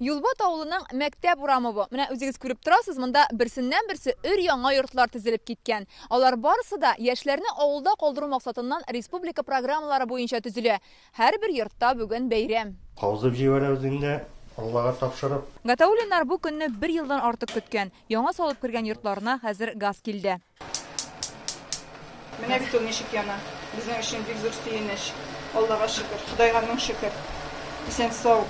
Юлбат авылының мәктәп урамы бу. Менә үзегез күреп торасыз, монда берсеннән-берсе өр-яңа йортлар тезелеп киткән. Алар барысы да яшьләрне авылда калдыру максатыннан республика программалары буенча төзелә. Һәрбер йортта бүген бәйрәм. Кабызып җибәрәбез инде, Аллага тапшырып. Гатауллиннар бу көнне бер елдан артык көткән. Яңа салып кергән йортларына хәзер газ килде. Менә бит ул ничек яна. Безнең өчен бик зур сөенеч. Аллага шөкер, Ходайга мең шөкер. Исән-сау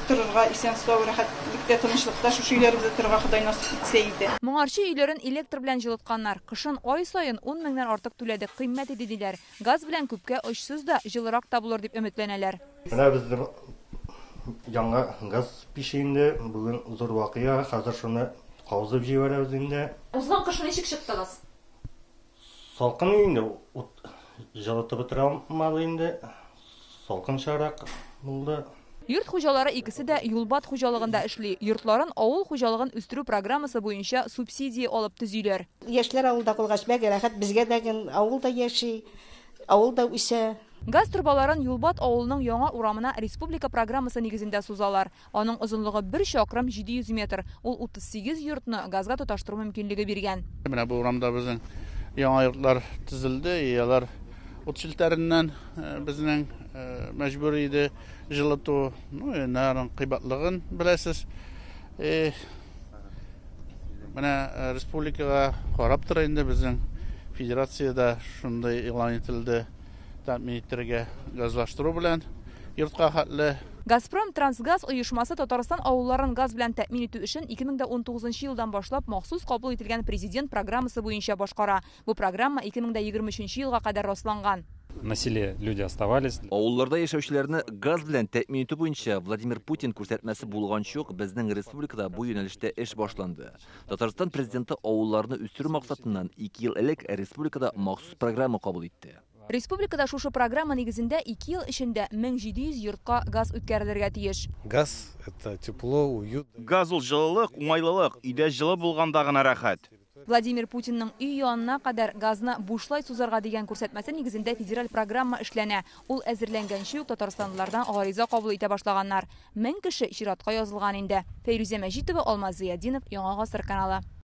торырга, исән-сау, рәхәтлектә, тынычлыкта шушы өйләребездә торырга Ходай насыйп итсә иде. Моңарчы өйләрен электр белән җылытканнар. Кышын ай саен ун меңнән артык түләдек, кыйммәт иде, диләр. Газ белән күпкә очсыз да, җылырак та булыр дип өметләнәләр. Менә безнең яңа газ пиче инде, бүген зур вакыйга, хәзер шуны кабызып җибәрәбез инде. Узган кышны ничек чыктыгыз? Салкын инде, ут җылытып бетерә алмады инде, салкынчарак булды. Йорт хуҗалары икесе дә Юлбат хуҗалыгында эшли. Йортларын авыл хуҗалыгын үстерү программасы буенча субсидия алып төзиләр. Яшьләр авылда калгач, бәк рәхәт, безгә дә, авыл да яши, авыл да үсә. Газ торбаларын Юлбат авылының яңа урамына республика программасы нигезендә сузалар. Аның озынлыгы бер чакрым 700 метр. Ул 38 йортны газга тоташтыру мөмкинлеге биргән. Менә бу урамда безнең яңа йортлар төзелде. И алар ут челтәреннән безнең мәҗбүр иде җылыту. Ну, аның кыйбатлыгын беләсез. Менә республикага карап тора инде безнең федерациядә шундый игълан ителде. Тәэмин итәргә газлаштыру белән йортка хәтле. Газпром трансгаз оешмасы Татарстан авылларын газ белән тәэмин итү эшен 2019 елдан башлап махсус кабул ителгән президент программасы буенча башкара. Бу программа 2023 елга кадәр расланган. На селе люди оставались. Авылларда яшәүчеләрне газ белән тәэмин итү буенча Владимир Путин күрсәтмәсе булганчы ук безнең республикада бу юнәлештә эш башланды. Татарстан президенты авылларны үстерү максатыннан 2 ел элек республикада махсус программа кабул итте. Республикада шушы программа нигезендә 2 ел эчендә 1700 йортка газ үткәрелергә тиеш. Газ это тепло, уют. Газ ул җылылык, уңайлылык, өйдә җылы булганда гына рәхәт. Владимир Путинның өй янына кадәр газны бушлай сузарга дигән күрсәтмәсе нигезендә федераль программа эшләнә. Ул әзерләнгәнче үк татарстанлылардан гариза кабул итә башлаганнар. 1000 кеше чиратка язылган инде. Фәйрүзә Мәҗитова, Алмаз Зыятдинов, Яңа Гасыр каналы.